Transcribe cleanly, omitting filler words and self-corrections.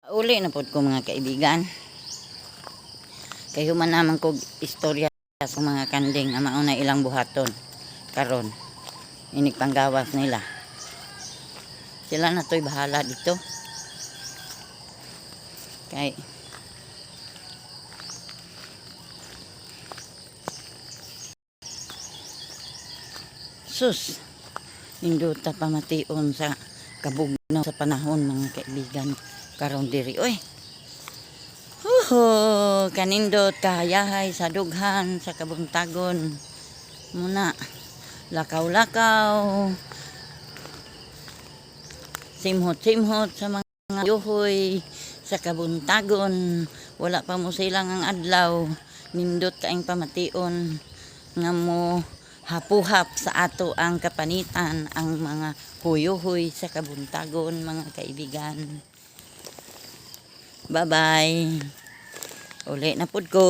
Uli na pod ko, mga kaibigan. Kay human naman kog istorya sa mga kanding ang mauna ilang buhaton karon. Inig panggawas nila. Sila na to'y bahala dito. Kay sus, induta pamation sa kabugnaw sa panahon, mga kaibigan, karon diri oy. Huho, kanindot kahayahay sa dughan sa kabuntagon. Muna lakaw-lakaw. Simhot-simhot sa mga yuhoy sa kabuntagon. Wala pa mo silang ang adlaw. Nindot kaing pamation nga mo hapuhap sa ato ang kapanitan ang mga huyuhoy sa kabuntagon, mga kaibigan. Bye-bye. Uli na pud ko.